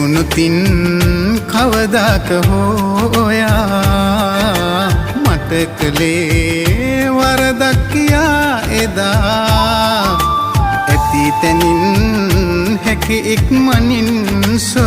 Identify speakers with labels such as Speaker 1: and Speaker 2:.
Speaker 1: ලැබුණුතින් කවදාක හෝ ඔයා මට කළේ වරදක් කියා එදා ඇති තැනින් හැකි ඉක්මනින් සොයා.